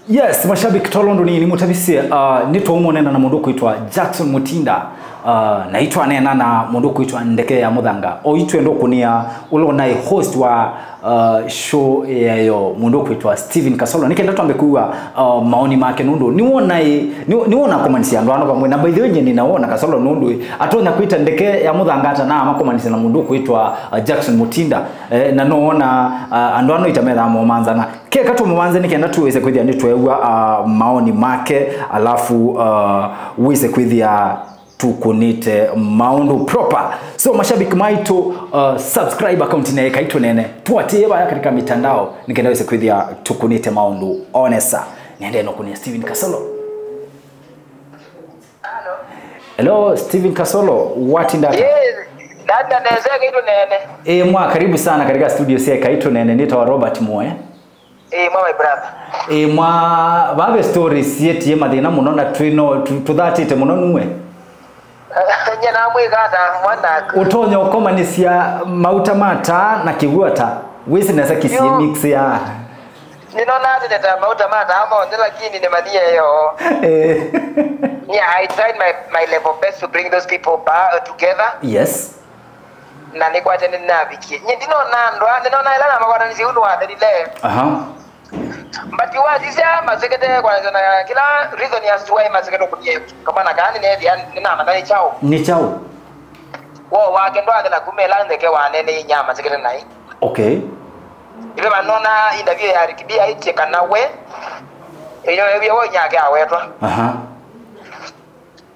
Yes, mashabiki, tolo ndũnini mũtavisye, uh, nĩtwaumũnena na mũndũ kwĩtwa Jackson Mutinda, uh, na itwaneena na mũndũ kwĩtwa Ndeke ya Mũthanga. O itwenda ũkũnia ũla ũnaĩ host wa, uh, show yayo, mũndũ kwĩtwa Steven Kasolo. Nĩkenda twambe kũw'a, uh, maoni make nũndũ nĩwona ĩ, nĩ, nĩwona kũmanisya andũ ano vamwe. Na by the way, nyie nĩnawona Kasolo nũndũ ĩ, atonya kwĩta Ndeke ya Mũthanga ata na amakũmanisya na mũndũ kwĩtwa, uh, Jackson Mutinda. Eh, na nowona, uh, andũ ano itamethaa momanzana. Keka tũmũmanze nĩ kenda tũwĩse kwĩthĩa nĩtweew'a, uh, maoni make, alafu, uh, wĩse kwĩthĩa tũkũnĩte maũndũ proper. So, mashabiki maitũ, uh, subscribe account-inĩ ya Ĩkai Tũnene. Tuatĩĩe vaya katika mitandao nĩ kenda wĩse kwĩthĩa tũkũnĩte maũndũ o nesa. Nĩendee nũkũnĩa Steven Kasolo. Hello, Steven Kasolo, watinda ata? Yes, dada neza Ĩkai Tũnene. Eh, mwa, karibu sana katika studio sya Ĩkai Tũnene. Nĩtawa Robert Moe. Eh, mwa, my brother. Eh, mwa, vave stories yetie mathĩna mũno na twĩno, tu-, tũthatĩte mũno nuwe. Nye namwĩka ata, mwana? Ũtonya ũkomanisya mauta ma taa na kĩw'ũ ta? Wĩsĩ nesa kĩsiĩ mix ya. Nĩnonaa tene ta mauta ma taa monthe, lakini nĩmanyie yo. Eh. Yeah, I tried my, my level best to bring those people back, uh, together. Yes. Na nĩkwatya nĩnavikie. Nyie ndinona andũ aa, nĩnona ĩla namakwatanĩsye yu nĩwathelile. Aha. But wasisya Masekete kwanza na kĩla reason as to why Masekete ũkũnie kamwana kaa nĩneethĩa nĩnamanya nĩ kyaũ. Nĩ kyaũ? Woo wake ndwathela kuma ĩla Ndeke waneeneie inya Masekete naĩ. Okay. Ĩve vanona interview ya Ricky B aĩtye kana we, ĩyo ĩvya we nyake awetwa. Aha.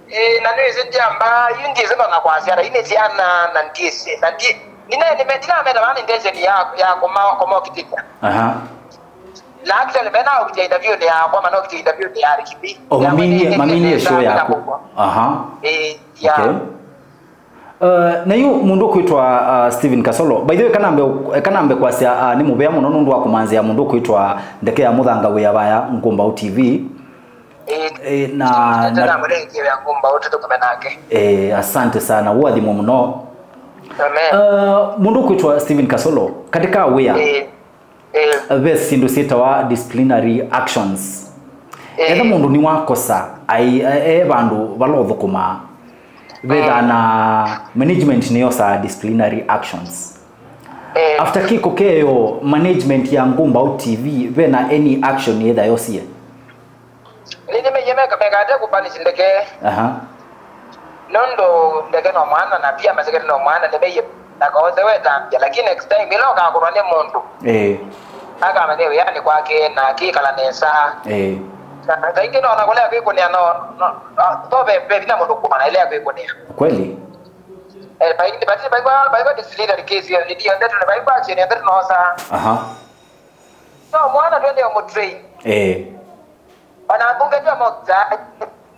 Ĩĩ, na nĩwĩsĩ ndyamba, yu ndyĩsĩ no na kwasya, na inĩ syana, na ndyĩsĩ, na ndyĩ, ninae nĩme, ndinameta vana intention ya, ya kũma, kũmokitĩthya. Aha. Na actually, mena ũkitĩa interview-nĩ yakwa, mana ũkitĩa interview-nĩ ya Ricky B. Oh, maminie, maminie show yaku. Aha. Ĩĩ, yeah. Okay. Uh, na yu mũndũ ũkwĩtwa uh, Steven Kasolo. By the way, kanambe, kanambe kwasya uh, nĩ mũvea mũno nũndũ wa kũmanzĩa mũndũ ũkwĩtwa Ndeke ya Mũthanga wĩa vaya Ngumbau T V. Eh, eh, na, na, na mũrengĩ wĩa Ngumbau tũthũkũme nake. Eh, asante sana, ũathimwe mũno. Amen. Uh, mũndũ ũkwĩtwa Steven Kasolo, katika wĩa, eh, eh, ve syĩndũ syĩtawa disciplinary actions. Eh. Etha mũndũ nĩwakosa, ai, e, e vandũ vala ũthũkũmaa, vethaa, eh, na management nĩyosaa disciplinary actions. Eh. After kĩko kĩyo, management ya Ngumbau T V vena any action yĩtha yosie? Nĩnĩmeiye meka mekate kũpanish Ndeke. Aha. Nũndũ Ndeke no mwana na pia masekete no mwana nĩmeiye na kaose wetambya, lakini next time ĩla ũkakũnwa nĩ mũndũ, eh, akamanye wĩanĩ kwake na akĩkala nesa. Eh. Na kaingĩ nona kũlea kwĩkũnĩa no, no, no, to ve, ve vinya mũndũ kũmana ĩlea kwĩkũnĩa. Kweli. Eh, baingĩ bati baigwa baigwa disciplinary case yo ndio ndio ndio baigwa action ndio tunaosa. Aha. No mwana twende mũtrain. Eh. Ona mbunge ndio mokitaa.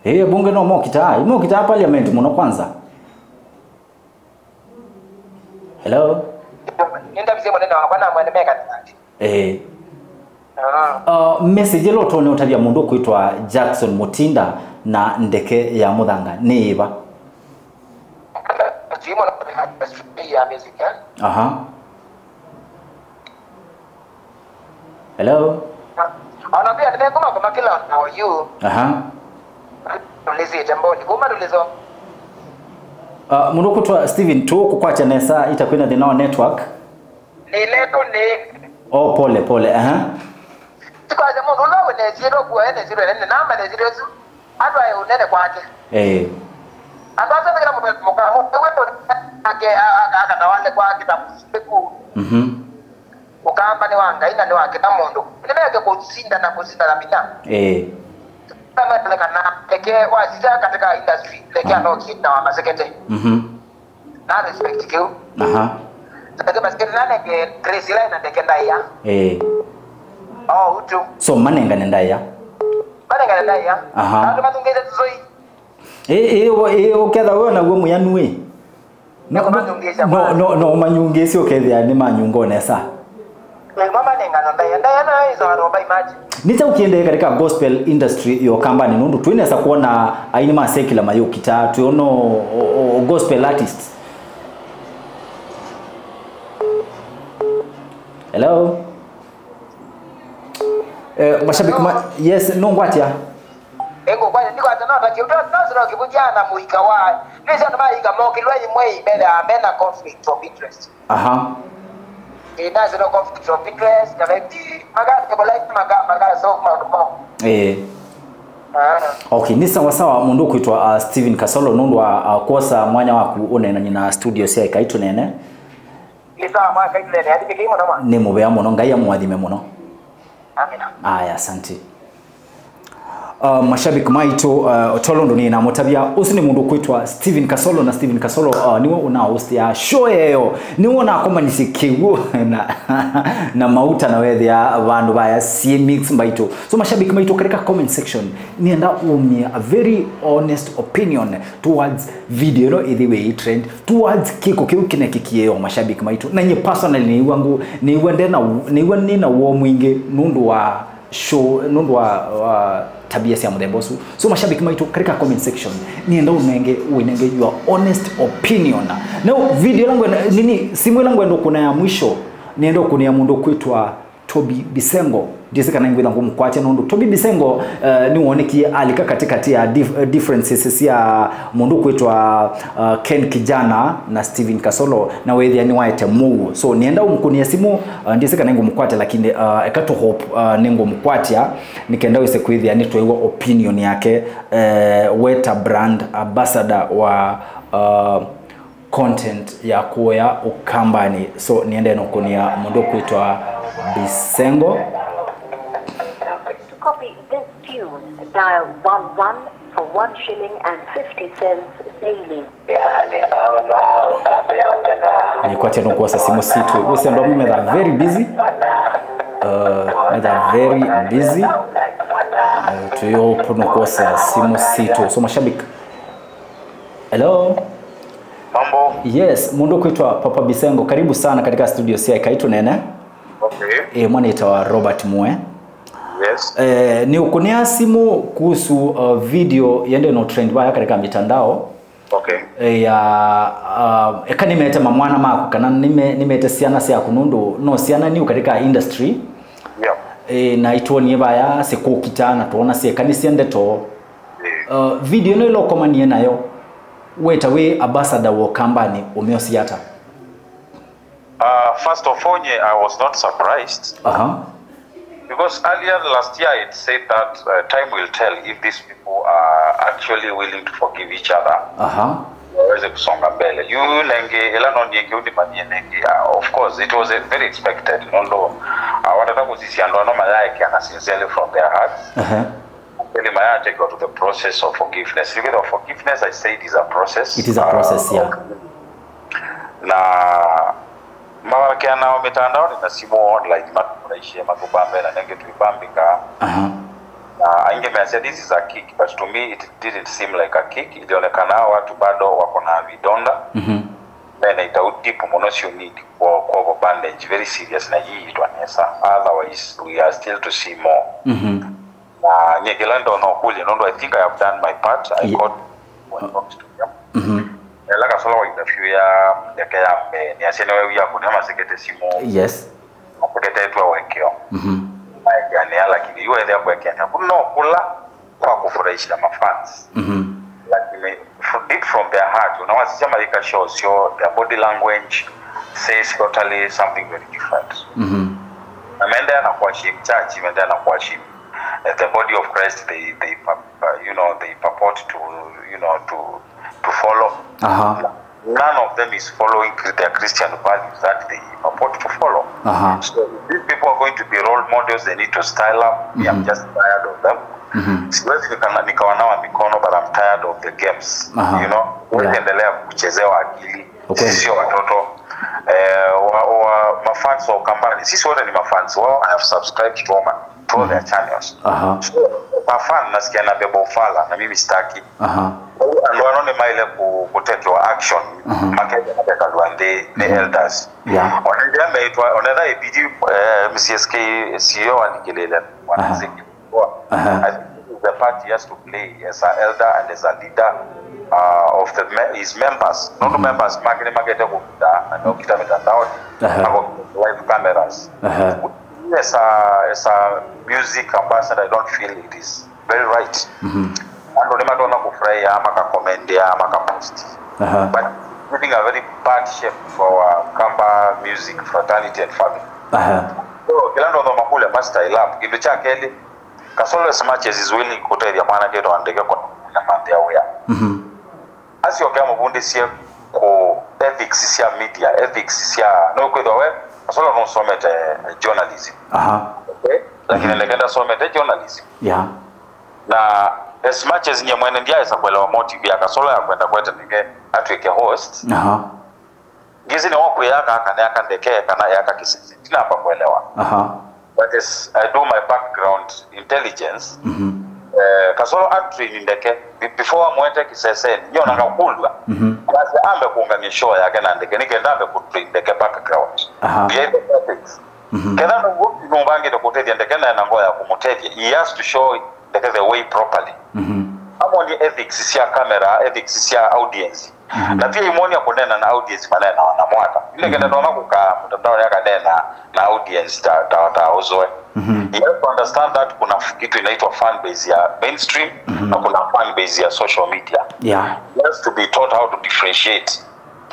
Eh, bunge no mokitaa. Mokitaa parliament mũno kwanza. Hello? Nĩndavĩsye mũnene wakwa na mwene meka nake. Eh. Ah. Uh, message ĩla ũtonya ũtavya mũndũ ũkwĩtwa Jackson Mutinda na Ndeke ya Mũthanga nĩ ĩva? Aha. Hello? Ona pia nĩmekũma kũma kĩla na oyu. Aha. Tũlĩsĩte mboni kuma tũlĩso. Uh, mũndũ kũtwa Steven, tũkũkwatya nesa itakwĩna thĩna wa network. Nĩ leto nĩ. Oh, pole, pole, aha. Tikwasya mũndũ ũla wĩ nesirwe kuo e nesirwe nene namba nesirwe su. Andũ aĩ ũnene kwake. Eh. Andũ asu mekĩla mũkamu ewe ake akatawale kwake ta mũsumbĩku. Mhm. Ũkamba nĩ wa Ngai na nĩ wa kĩla mũndũ. Nĩmeke kũsindana, kũsindana vinya. Eh. Kana Ndeke wasisya katika industry, Ndeke, aha, anokie na wa masekete. Mhm. Na respect kĩu. Aha. Ndeke masekete nanenge Grace ĩla ĩna Ndeke ndaĩa. Eh. Oh, utu. So manengane ndaĩa. Manengane ndaĩa. Aha. Andũ mathungĩte tũsoi. Ĩ, ĩ, ĩ, ũketha we naguo mũyanu ĩ. No, no, no, no, no, manyungĩsye ũkethĩa nĩ manyunga nesa. Nĩ kyaũ kĩendee katika gospel industry ya Ũkambani, nũndũ twĩ nesa kuona aini ma secular mayũkita, twĩona o, o, o, gospel artists. Hello? Eh, mashabiki ma, yes, nũngwatya. Ĩngũkwatya, ndikwatya no ta kĩu, no sino kĩvũthya na mũika wa. Nĩsĩ andũ maika mokĩlwa imwe mbele ya me na conflict of interest. Aha. Ĩ, na sino conflict of interest, kana ti, maka, maka, maka, so, maũndũ mao. Eh. Ah. Okay, nĩ sawa sawa, mũndũ ũkwĩtwa, uh, Steven Kasolo, nũndũ wa, uh, kwosa mwanya waku ũneenany'e na studio sya Ĩkai Tũneene. Nĩ sawa, mwa Ngai tũnene, athimĩkei mũno, mwa. Nĩ mũvea mũno, Ngai amũathime mũno. Amina. Aya, asante. Uh, mashabiki maitũ, uh, tolo ũndũ nĩnamũtavya, ũsu nĩ mũndũ kwĩtwa Steven Kasolo, na Steven Kasolo, uh, nĩwe ũnaostea show yeyo, nĩwe ũnakomanisye kĩw'ũ na, na mauta na wethĩa vandũ vaya syĩ mix mbaitũ. So mashabiki maitũ, katika comment section, nĩenda umie a very honest opinion towards video ĩno ĩthĩwe ĩ trend, towards kĩko kĩu kĩnekikie yo mashabiki maitũ. Na nyie personally nĩiwa ngu, nĩiwa ndena, nĩiwa nĩna woo mwingĩ nũndũ wa show, nũndũ wa, wa tabia sya mũthemba ũsu. So mashabiki maitũ, katika comment section, nĩenda ũnenge, ũinenge your honest opinion. Na video ĩla ngwenda, nini, simu ĩla ngwenda ũkũna ya mwisho, nĩenda ũkũnĩa mũndũ kwĩtwa Toby Bisengo. Ndĩsĩ kana ngwĩtha ngũmũkwatya nũndũ Toby Bisengo, eh, nĩwonekie alika katikati ya dif-, eh, differences sya mũndũ kwĩtwa, eh, Ken Kijana na Steven Kasolo, na wethĩa nĩwaete mũuo. So nĩenda ũmũkũnĩa simũ, eh, ndĩsĩ kana ngũmũkwatya, lakini, eh, eka tũ hope, eh, nĩngũmũkwatya nĩkenda wĩse kwĩthĩa nĩtwaĩwa opinion yake, eh, we ta brand ambassador wa, eh, content ya kũya Ũkambanĩ. So nĩendee nũkũnĩa mũndũ kwĩtwa Bisengo. To copy this tune, dial one one for one shilling and fifty cents daily. Nĩkwatya nũkwosa simũ sitũ. Wĩsĩ andũ amwe metha very busy. Uh, metha very busy. Uh, tũyũpũ nũkwosa simũ sitũ. So mashabiki. Hello? Mambo. Yes, mũndũ kwĩtwa Papa Bisengo, karibu sana katika studio sya Ekai Tũneene. Okay. E, mwana ĩtawa Robert Mue. Yes. Eh, nĩ ũkũnĩa simũ kuhusu uh, video yende no trend vaya katika mitandao. Okay. Eh, ya uh, eka nĩmete mamwana maku kana nĩme, nĩmete syana syaku nũndũ no syana new katika industry. Yeah. Eh, na itwonie vaya sikũkita na tuona syeka nĩ sya ndeto. Yeah. Uh, video ĩno ĩla ũkomanie nayo weta wĩ ambassador wa Ũkambanĩ ũmĩosi ata? Uh, first of all, nye, I was not surprised. Aha. Because earlier last year it said that uh, time will tell if these people are actually willing to forgive each other. Aha. Waweze kusonga mbele. Yu nenge ila nonie kiu nimanie nenge. Uh, of course, it was a very expected. Nondo uh, wanataka kusisi ando ano malaike ana sincerely from their hearts. Aha. Actually, my take to the process of forgiveness. Because of forgiveness, I said, is a process. It is a process, uh, yeah. Na mawakeanao mitandaoni na simũ online matũraishe matũbambe na nenge tuibambika. Aha. Na aingĩ measya this is a kick, but to me it didn't seem like a kick. Ilionekana watu bado wako na vidonda. Mhm. Mena itau deep mũno, sio need kwa kwa bandage very serious na hii itwa nesa. Otherwise we are still to see more. Mhm. Na nye kĩla ndona ũkũlya nũndũ I think I have done my part. I Ye- got what talks to them. Mhm. Ela kasola wa interview ya ndeke ya mbee nĩ asya nĩwe wia kũnĩa masekete simũ. Yes. Masekete twawekeo. Mhm. Maekea nĩa lakini yu ethĩa kwekea nĩa kuno kula kwa kufurahisha mafans. Mhm. Lakini f- deep from their heart unawasisha malika show sio their body language says totally something very different. Mhm. Na maendelea na kuashim church, maendelea na kuashim uh, the body of Christ they they uh, you know they purport to you know to to follow. Aha. None of them is following their Christian values that they purport to follow. Aha. So if these people are going to be role models, they need to style up. Me, I'm Mhm. just tired of them. Mhm. Siwezi nika- nikawanawa mikono, but I'm tired of the games. Aha. You know, Yeah. Kuendelea kuchezewa akili. Okay. Sisi sio watoto. Eh, wa, wa, mafans wa Ukambani. Sisi wote ni mafans wao. I have subscribed to all, my, to all their channels. Aha. So, kwa fan nasikia na beba ufala na mimi sitaki. Aha. Andũ ano nĩ maile ku, kutekewa action. Mhm. Makete matekalwa nthĩ nĩ Mhm. elders. Yeah. Onethĩa meitwa onetha ibidi eh, M C S K C E O alikilile Aha. Mwanaziki. Aha. I think this is the part he has to play as an elder and as a leader uh, of the me his members. Nũndũ Mhm. members make nĩ makete kũkita na mekũkita mitandaoni. Aha. Mako live cameras. Aha. As a, as a music ambassador, I don't feel it is very right. Mhm. Andũ nĩmatonya kũfurahia makakomendia makaposti. Aha. But putting a very bad shape for our Kamba music fraternity and family. Aha. So kĩla ndothoma kule master ilap kĩndũ kya kelĩ, Kasolo as much as is willing kũtethya mwanake wa ndeke kũna manthĩa wĩa. Mhm. Asyoke amũvundĩsye kũ ethics sya media, ethics sya no kwĩthwa we Kasolo nũsomete journalism. Aha. Okay? Lakini Mhm. ndeke ndasomete journalism. Yeah. Na as much as nye mwene ndiaesa kuelewa motive ya Kasolo ya kwenda kwete ndeke atwike host. Aha. Ngĩsĩ nĩ wakwĩaka kana yaka ndeke kana yaka kĩsese. Ndinamba kuelewa. Aha. But as I do my background intelligence, Mhm. eh, Kasolo atrain ndeke be- before amwete kĩseseni. Nyonanga kũlwa. Mhm. Basi ambe kũngamia show yake na ndeke. Nĩkenda ambe kũtrain ndeke background. Aha. Behind the curtains. Mhm. Ketha nũvangĩte kũtethya ndeke na ena ngoo ya kũmũtethya. He has to show ndeke the way properly. Mhm. Amwonie ethics sya camera, ethics sya audience. Mhm. Na pia imwonia kũneena na audience maneenawa na mwaka. Ile kenda naona kukaa mtandao yakanena na audience ta ta ta uzoe. Mhm. You have to understand that kuna f- kitu inaitwa fan base ya mainstream Mhm. na kuna fan base ya social media. Yeah. He has to be taught how to differentiate.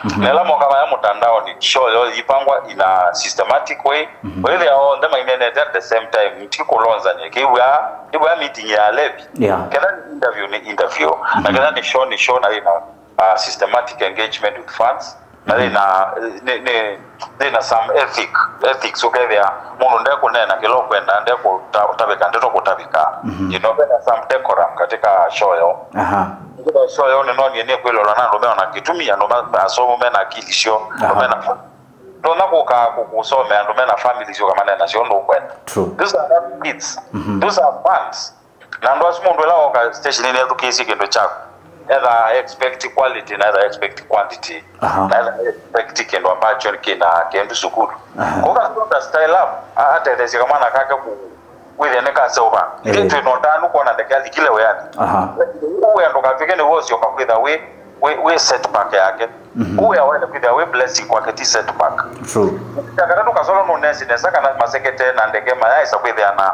Mhm. Na ĩla moka maya mtandao ni show yo ipangwa in a systematic way. Mhm. Wĩthĩa onthe mainenete at the same time, ti kũlonzania. Kĩw'a, kĩw'a meeting ya alevi. Yeah. Kenda ni interview ni interview. Na Mhm. kenda ni show ni show na ina uh, systematic engagement with fans na ĩna nĩ- nĩ- ĩna some ethic ethics. Ũkethĩa mũndũ ndekũneena kĩla ũkwenda, ndekũtavĩka ndeto kũtavĩka. Mhm. You know, vena some decorum katika show yo. Aha. Ndio show yo nĩnonie nĩkwĩlolwa na andũ meona kĩtumi, andũ ma- asomu mena akili syo, andũ Aha. mena fa- ndona kũka kũkũsomea andũ mena families ũkamanena syo ũndũ ũkwenda. True. Those are not kids. Mhm. Those are fans. Na andũ asu mũndũ ĩla woka station nĩ ethukĩĩsye kĩndũ kyaku. Etha expect quality na etha expect quantity. Aha. Na etha expect kĩndũ ambacho kĩna kĩndũ sukulu. Aha. Koka sota style up, a- atetheesye kamwana kake ku wĩthĩa nĩ kaseũva. Eh. Ithyĩ twĩ na ũtanu kwona ndeke alikile wĩanĩ. Aha. Ũwĩa ndũkatw'ĩke nĩ wosyoka kwĩtha wĩ wĩ wĩ setback yake. Mhm. Ũwĩa waile kwĩthĩa wĩ blessing kwake, ti setback. True. Kya katatũ, Kasolo nũnesi nesa kana masekete na ndeke mayaĩsa kwĩthĩa na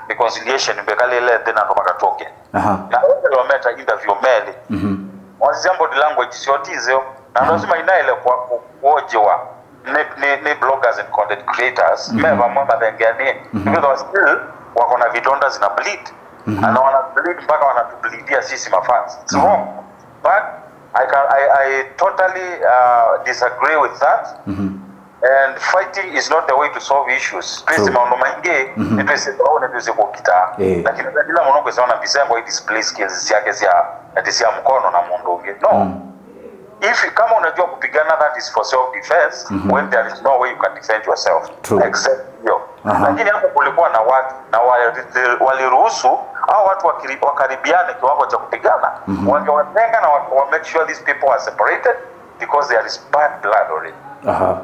reconciliation mbekalĩle nthĩ na andũ makatw'oke. Aha. Na wethĩwa meta interview melĩ. Mhm. Wasisya body language syoo ti nzeo. Na andũ asu mainaĩle kwa ku- kuojiwa nĩ, nĩ, nĩ bloggers and content creators. Mhm. Me vamwe mathengeanĩ. Mhm. Nĩkwĩthĩwa still wako na vidonda zina bleed. Mhm. Na wana bleed mpaka wanatubleedia sisi mafans. It's Mhm. wrong. But I can, I, I totally uh, disagree with that. Mhm. And fighting is not the way to solve issues. Twĩsĩ True. maũndũ maingĩ Mhm. nĩtwĩsĩ vau nĩtwĩsĩ kũkita. Eh. Lakini kila mũndũ kwĩsona mbisengo i display skills syake sya ati sya mkono na mũndũ ũngĩ. No. Mm. If you- kama unajua kupigana, that is for self defense. Mhm. When there is no way you can defend yourself. True. Except hiyo. Aha. Lakini hapo kulikuwa na watu na wali- waliruhusu hao watu wakiri- wakaribiane kiwango cha kupigana. Mhm. Wangewatenga na wa, wa make sure these people are separated because there is bad blood already. Aha.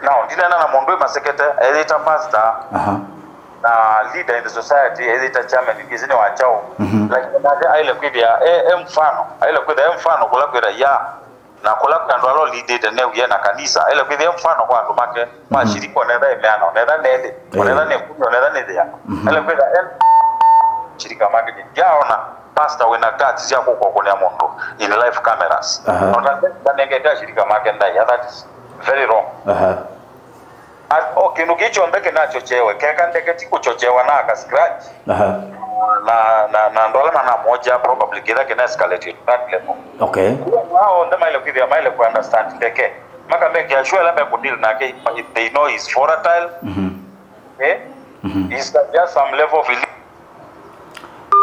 Now, ndinena na mũndũ ĩmasekete, ethĩta pastor, Aha. na leader in the society, ethĩta chairman, ngĩsĩ nĩ wa chao. Mhm. Lakini nake aile kwĩthĩa e, e mfano, aile kwĩthĩa e mfano kũla kwĩthĩa ya, na kũla kwĩ andũ ala ũlindĩte newie na kanisa, aile kwĩthĩa e mfano kwa andũ make, Mhm. mashiriki onetha ĩmeana, onetha nelĩ, Eh. onetha nĩ kumi, onetha nĩ thĩa. Mhm. Aile kwĩthĩa e shirika make nĩ ndiaona pastor wĩna guts sya kũkokũnĩa mũndũ in live cameras. Aha. Ona ndanengete ashirika make ndaĩa, that is very wrong. Aha. At- o kĩndũ kĩ kyonthe kĩnachochewe, keka ndeke ti kũchochewa na aka scratch. Aha. Na, na, na andũ ala manamwoja probably kĩla kĩna escalate to that level. Okay. Kwa onthe maile kwĩthĩa maile ku understand ndeke. Makamekĩa sure ĩla mekũdeal nake, they know he's volatile. Mhm. Eh? Mhm. He's just some level of elite.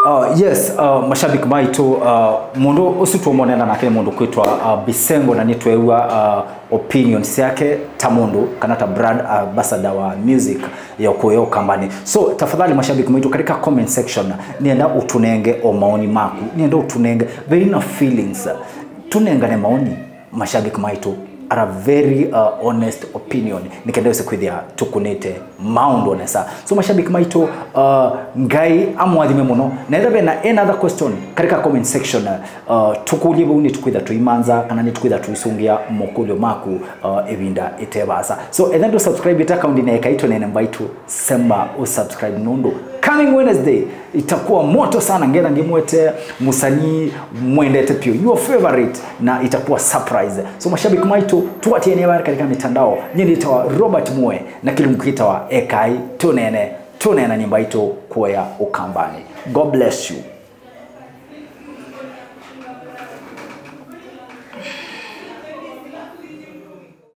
Uh, yes, uh, mashabiki maitũ, uh, mũndũ ũsu tũmonena nake nĩ mũndũ kwĩtwa uh, Bisengo, na nĩtweew'a uh, opinion syake ta mũndũ kana ta brand ambassador wa music ya ũkũyũ ya Ũkambanĩ. So tafadhali mashabiki maitũ, katika comment section nĩenda ũtũnenge o maoni maku, nĩenda ũtũnenge very na feelings, tũnengane maoni. Mashabiki maitũ are a very uh, honest opinion, nĩ kenda wĩse kwĩthĩa tũkũnĩte maũndũ nesa. So mashabiki maitũ, uh, Ngai amwathime mũno. Na etha vena another question katika comment section, uh, tũkũlye vau, nĩtũkwĩtha tũimanza kana nĩtũkwĩtha tũisũngĩa mokũlyo maku uh, ĩvinda ĩte vaasa. So etha ndũ subscribe ĩta kaũndi na ekai tũnene mbaitũ, semba ũsubscribe nũndũ coming Wednesday itakuwa moto sana, ngetha ngĩmwete mũsanii mwendete piũ, your favorite, na itakuwa surprise. So mashabiki maitũ, tuatianie vaya katika mitandao. Nyie nĩtawa Robert Mue na kĩlungu kĩtawa Ekai Tũnene, tũnena nyĩmbo itũ kuoya Ũkambanĩ. God bless you.